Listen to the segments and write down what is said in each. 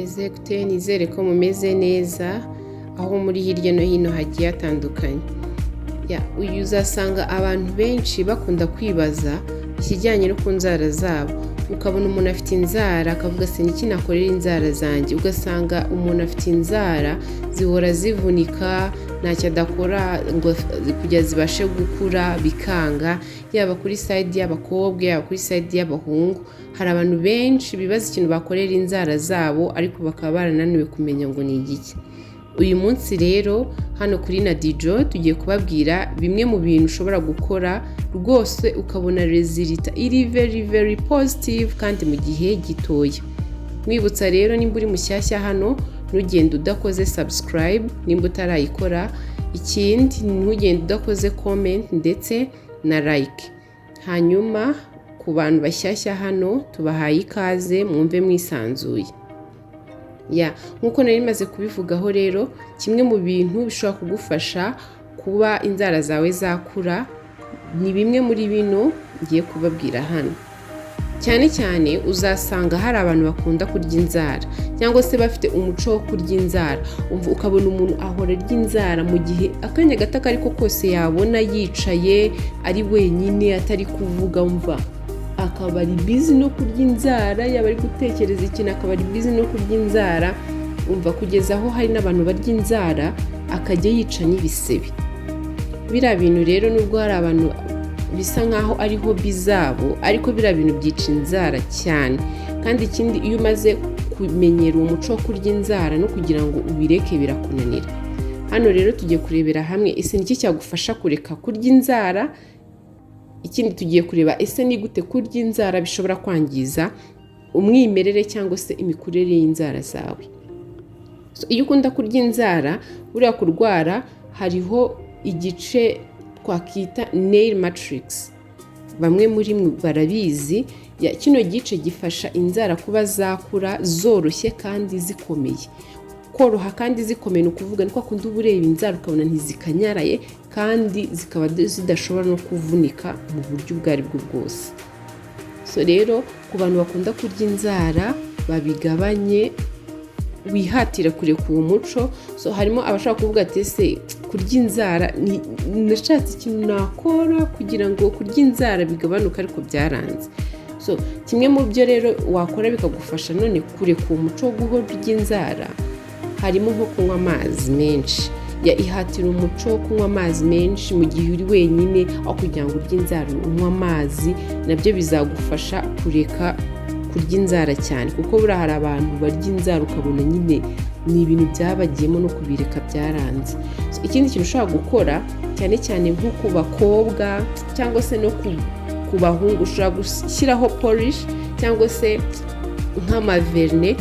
Mumeze gute? Nizere ko mumeze neza aho muri hirya no hino hagiye hatandukanye. Ya, uyu uzasanga abantu benshi bakunda kwibaza ikijyanye no ku nzara zabo. Ukabona umuntu afite inzara akavuga: "Se niki nakorera inzara zanjye?" Ugasanga umuntu afite inzara zihora zivunika, ntacyo adakora ngo kugira zibashe gukura bikanga, yaba kuri side y'abakobwa, yaba kuri side y'abahungu. Hari abantu benshi bibaza ikintu bakorera inzara zabo, ariko bakaba barananiwe kumenya ngo ni igiki. Uyu munsi rero hano kuri Nadijo tugiye kubabwira bimwe mu bintu ushobora gukora rwose ukabona result iri very very positive kandi mu gihe gitoya. Mwibutsa rero, nimba uri mushyashya hano, ntugende udakoze subscribe nimba utarayikora. Ikindi, ntugende udakoze comment ndetse na like. Hanyuma ku bantu bashyashya hano, tubahaye ikaze, mwumve mwisanzuye. Ya, nk'uko nari maze kubivugaho rero, kimwe mu bintu bishobora kugufasha kuba inzara zawe zakura ni bimwe muri bino ngiye kubabwira hano. Cyane cyane uzasanga hari abantu bakunda kurya inzara cyangwa se bafite umuco wo kurya inzara. Ukabona umuntu ahora arya inzara mu gihe akanya gato ako ariko kose yabona yicaye ari wenyine atari kuvuga, mva akaba ari busy no kurya inzara, yaba ari gutekereza ikintu akaba ari busy no kurya inzara. Umva, kugeza aho hari n'abantu barya inzara akajya yica n'ibisebe. Biriya bintu rero, nubwo hari abantu bisa nkaho ari hobby zabo, ariko biriya bintu byica inzara cyane. Kandi ikindi, iyo umaze kumenyera uwo muco wo kurya inzara, no kugira ngo ubireke birakunanira. Hano rero tugiye kurebera hamwe: ese niki cyagufasha kureka kurya inzara? Ikindi tugiye kureba: ese ni gute kurya inzara bishobora kwangiza umwimerere cyangwa se imikurire y'inzara zawe? So, iyo ukunda kurya inzara, buriya kurwara hariho igice twakita nail matrix, bamwe muri mwe barabizi. Ya, kino gice gifasha inzara kuba zakura zoroshye kandi zikomeye. Koroha kandi zikomeye ni ukuvuga ni kwa kundi uba ureba inzara ukabona ntizikanyaraye kandi zikaba zidashobora no kuvunika mu buryo ubwo ari bwo bwose. So rero, ku bantu bakunda kurya inzara, babigabanye, wihatira kureka uwo muco. So harimo abashaka kuvuga ati: "Ese kurya inzara, nashatse ikintu nakora kugira ngo kurya inzara bigabanuke, ariko byaranze." So kimwe mu byo rero wakora bikagufasha none kureka uwo muco wo guhora urya inzara, harimo nko kunywa amazi menshi. Ya, ihatira umuco wo kunywa amazi menshi mu gihe uri wenyine, aho kugira ngo urye inzara unywe amazi, nabyo bizagufasha kureka kurya inzara cyane, kuko buriya hari abantu barya inzara ukabona nyine ni ibintu byabagiyemo, no kubireka byaranze. So, ikindi kintu ushobora gukora, cyane cyane nko ku bakobwa cyangwa se no ku bahungu, ushobora gushyiraho polish cyangwa se nk'amavernis.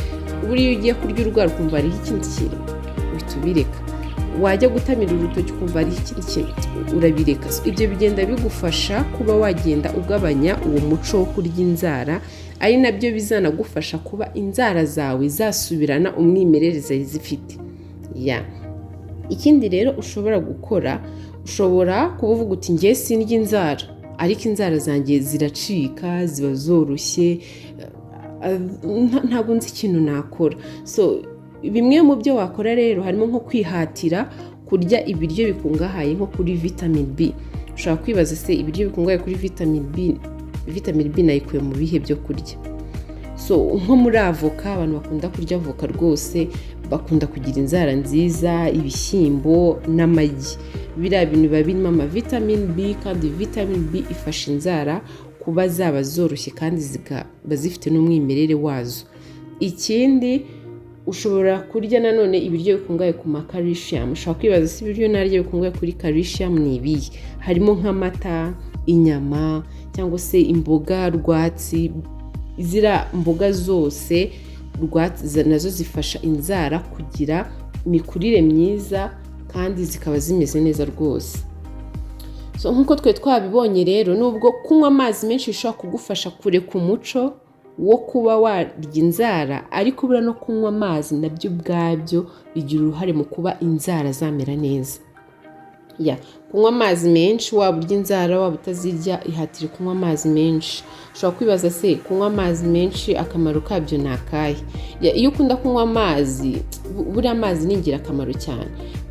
Buriya iyo ugiye kurya urwara ukumva hariho ikindi kintu, uhita ubireka. Wajya gutamira urutoki ukumva hariho ikindi kintu, urabireka. So, ibyo bigenda bigufasha kuba wagenda ugabanya uwo muco wo kurya inzara, ari nabyo bizanagufasha kuba inzara zawe zasubirana umwimerere zari zifite. Ya, ikindi rero ushobora gukora, ushobora kuba uvuga uti: "Ngiye sindya inzara, ariko inzara zanjye ziracika, ziba zoroshye, ntabwo nzi ikintu nakora." So bimwe mu byo wakora rero harimo nko kwihatira kurya ibiryo bikungahaye nko kuri vitamin B. Ushobora kwibaza: "Se ibiryo bikungahaye kuri vitamin B, vitamin B nayikuye mu bihe byo kurya?" So nko muri avoka, abantu bakunda kurya avoka rwose bakunda kugira inzara nziza, ibishyimbo n'amagi. Biriya bintu biba birimo amavitamin B, kandi vitamin B ifasha inzara kuba zaba zoroshye kandi zikaba zifite n'umwimerere wazo. Ikindi, ushobora kurya nanone ibiryo bikungahaye ku ma calcium. Ushobora kwibaza: "Se ibiryo narya bikungahaye kuri calcium ni ibihe?" Harimo nk'amata, inyama cyangwa se imboga rwatsi. Ziriya mboga zose rwatsi nazo zifasha inzara kugira imikurire myiza kandi zikaba zimeze neza rwose. So nk'uko twe twabibonye rero, nubwo kunywa amazi menshi bishobora kugufasha kureka umuco wo kuba warya inzara, ariko buriya no kunywa amazi nabyo ubwabyo bigira uruhare mu kuba inzara zamera neza. Ya, kunywa amazi menshi, waba urya inzara, waba utazirya, ihatire kunywa amazi menshi. Ushobora kwibaza se, kunywa amazi menshi akamaro kabyo ni akahe? Ya, iyo ukunda kunywa amazi, buriya amazi ni ingirakamaro cyane.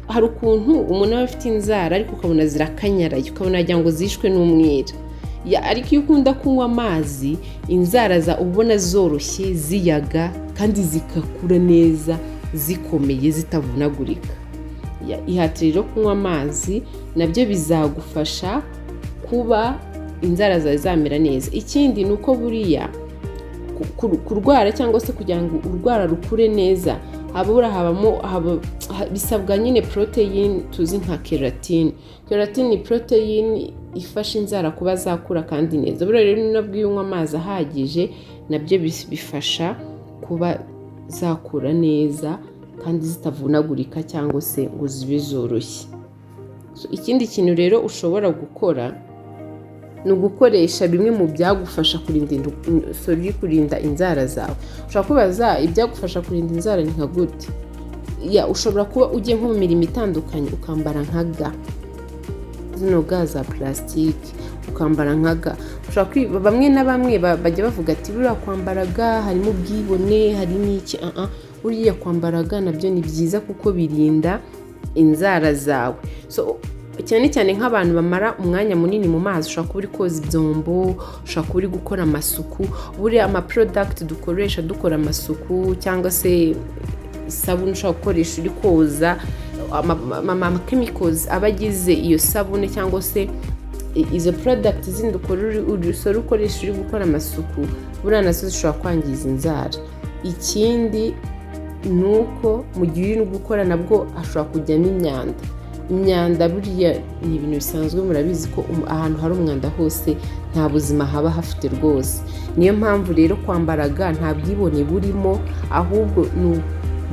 Hari ukuntu umuntu aba afite inzara ariko ukabona zirakanyaraye, ukabona wagira ngo zishwe n'umwira. Ya, ariko iyo ukunda kunywa amazi, inzara za ubona zoroshye, ziyaga kandi zigakura neza, zikomeye, zitavunagurika. Ya, ihatire rero kunywa amazi, nabyo bizagufasha kuba inzara zawe zamera neza. Ikindi ni uko buriya kurwara cyangwa se kugira ngo urwara rukure neza, habura habamo bisabwa nyine poroteyine tuzi nka kératine. Kératine ni poroteyine ifasha inzara kuba zakura kandi neza. Buriya rero nabwo iyo unywa amazi ahagije, nabyo bifasha kuba zakura neza kandi zitavunagurika cyangwa se ngo zibe zoroshye. So, ikindi kintu rero ushobora gukora ni ugukoresha bimwe mu byagufasha kurinda sorry, kurinda inzara zawe. Ushobora kwibaza ibyagufasha kurinda inzara ni nka gute? Ya, ushobora kuba ugiye nko mu mirimo itandukanye, ukambara nka gants, zino gants za plastique, ukambara nka gants. Ushobora bamwe na bamwe bajya bavuga ati buriya kwambara gants harimo ubwibone, harimo iki. Ah ah, buriya kwambara gants nabyo ni byiza kuko birinda inzara zawe. So, cyane cyane nk'abantu bamara umwanya munini mu mazi, ushobora kuba uri koza ibyombo, ushobora kuba uri gukora amasuku. Buriya ama product dukoresha dukora amasuku cyangwa se isabune ushobora gukoresha uri koza, ama chemicals aba agize iyo sabune cyangwa se izo product zindi ukora urusoro ukoresha uri gukora amasuku, buriya nazo zishobora kwangiza inzara. Ikindi ni uko mu gihe uri gukora nabwo hashobora kujyamo imyanda. Imyanda buriya ni ibintu bisanzwe, murabizi ko ahantu hari umwanda hose nta buzima haba hafite rwose. Niyo mpamvu rero kwambara gants nta bwibone burimo, ahubwo ni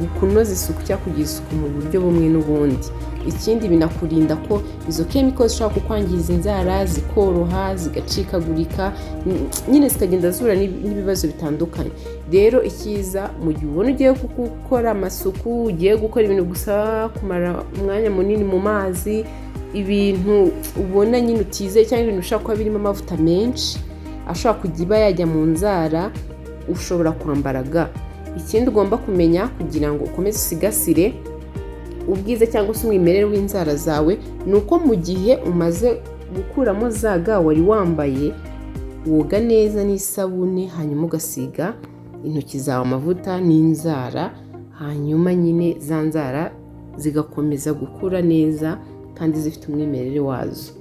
ukunoza isuku cyangwa kugira isuku mu buryo bumwe n'ubundi. Ikindi, binakurinda ko izo chemicals zishobora kukwangiza inzara, zikoroha, zigacikagurika nyine, zikagenda zihura n'ibibazo bitandukanye. Rero icyiza, mu gihe ubona ugiye gukora amasuku, ugiye gukora ibintu gusa kumara umwanya munini mu mazi, ibintu ubona nyine utizeye cyangwa ibintu bishobora kuba birimo amavuta menshi ashobora kujya iba yajya mu nzara, ushobora kwambara gants. Ikindi ugomba kumenya kugira ngo ukomeze usigasire ubwiza cyangwa se umwimerere w'inzara zawe ni uko mu gihe umaze gukuramo za gants wari wambaye, woga neza n'isabune, hanyuma ugasiga intoki zawe amavuta n'inzara, hanyuma nyine za nzara zigakomeza gukura neza kandi zifite umwimerere wazo.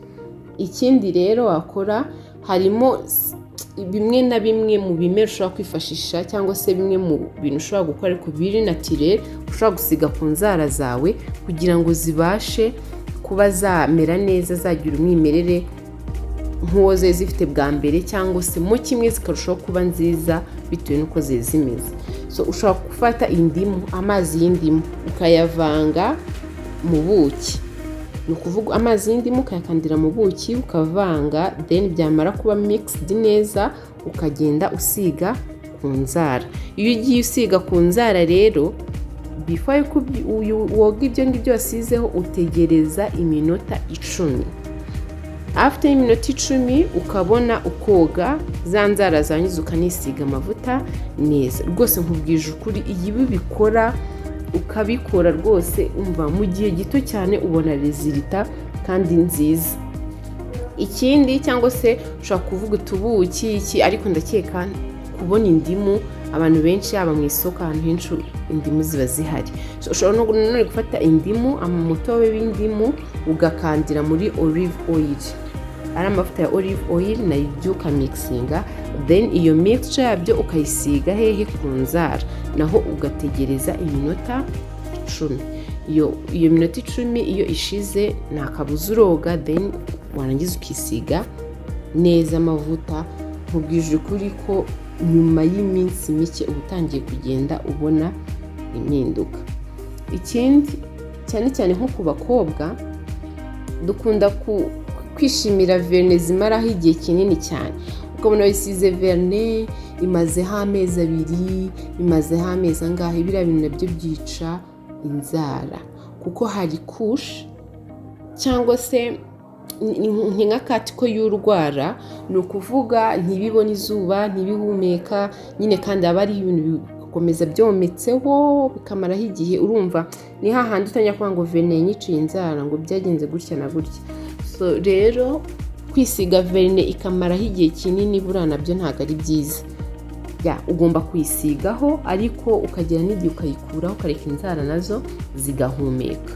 Ikindi rero wakora, harimo bimwe na bimwe mu bimera ushobora kwifashisha cyangwa se bimwe mu bintu ushobora gukora ariko biri naturel, ushobora gusiga ku nzara zawe kugira ngo zibashe kuba zamera neza, zagira umwimerere nk'uwo zari zifite bwa mbere, cyangwa se mo kimwe zikarushaho kuba nziza bitewe n'uko zari zimeze. So, ushobora gufata indimu, amazi y'indimu ukayavanga mu buki. Ni ukuvuga amazi y'indimu ukayakandira mu buki, ukavanga, then byamara kuba mixed neza ukagenda usiga ku nzara. Iyo ugiye usiga ku nzara rero, before yuko woga ibyo ngibyo wasizeho, utegereza iminota 10. After y'iminota 10 ukabona ukoga za nzara zangiza, ukanisiga amavuta neza. Rwose nkubwije ukuri, iyo ubikora, ukabikora rwose, umva, mu gihe gito cyane ubona résultat kandi nziza. Ikindi, cyangwa se ushobora kuvuga utubuki iki, ariko ndakeka kubona indimu abantu benshi, yaba mu isoko, ahantu henshi indimu ziba zihari. Ushobora nanone gufata indimu, umutobe w'indimu, ugakandira muri olive oil, ari amavuta ya olive oil nayo ukamixinga, then iyo mixture yabyo ukayisiga hehe? Ku nzara. Naho ugategereza iminota 10. Iyo minota 10 iyo ishize, nta kabuza uroga, then warangiza ukisiga neza amavuta. Nkubwije ukuri ko nyuma y'iminsi mike uba utangiye kugenda ubona impinduka. Ikindi, cyane cyane nko ku bakobwa, dukunda kwishimira vernis zimaraho igihe kinini cyane, ukabona wisize vernis imazeho amezi 2, imazeho amezi angahe. Biriya bintu nabyo byica inzara, kuko hari couche cyangwa se hari Cyangwa se ni nka cuticle y'urwara, ni ukuvuga ntibibone izuba, ntibihumeka nyine, kandi haba hariho ibintu bikomeza byometseho bikamaraho igihe. Urumva ni hahandi utangira kuvuga ngo vernis yanyiciye inzara, ngo byagenze gutya na gutya. So rero kwisiga vernis ikamaraho igihe kinini buriya nabyo ntabwo ari byiza. Ya, ugomba kuyisigaho, ariko ukagera n'igihe ukayikuraho, ukareka inzara nazo zigahumeka.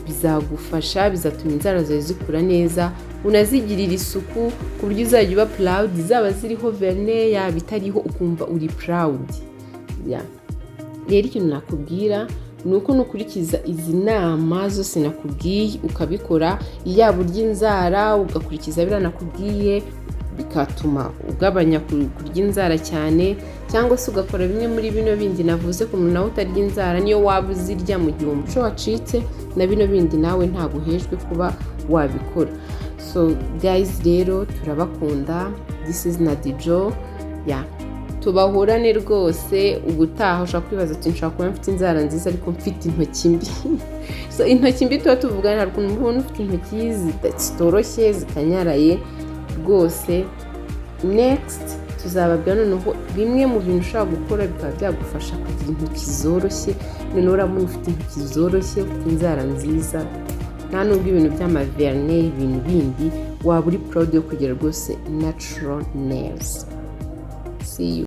Bizagufasha, bizatuma inzara zawe zikura neza, unazigirira isuku ku buryo uzajya uba proud, zaba ziriho vernis, yaba itariho, ukumva uri proud. Rero ikintu nakubwira ni uko nukurikiza izi nama zose nakubwiye ukabikora, yaba urya inzara ugakurikiza biriya nakubwiye, bigatuma ugabanya kurya inzara cyane, cyangwa se ugakora bimwe muri bino bindi navuze ku muntu nawe utarya inzara, niyo waba uzirya mu gihe umuco wacitse, na bino bindi nawe ntabwo uhejwe kuba wabikora. So guys, rero turabakunda. This is Nadijo. Ya, tubahurane rwose ubutaha. Ushobora kwibaza ati: "Nshobora kuba mfite inzara nziza ariko mfite intoki mbi." So intoki mbi tuba tuvuga, hari ukuntu ubona ufite intoki zitoroshye, zikanyaraye rwose. Next tuzababwira noneho bimwe mu bintu ushobora gukora bikaba byagufasha kugira intoki zoroshye. Noneho urabona ufite intoki zoroshye, ufite inzara nziza, nta nubwo ibintu by'ama vernis, ibintu bindi, waba uri proud yo kugira rwose natural nails. See you.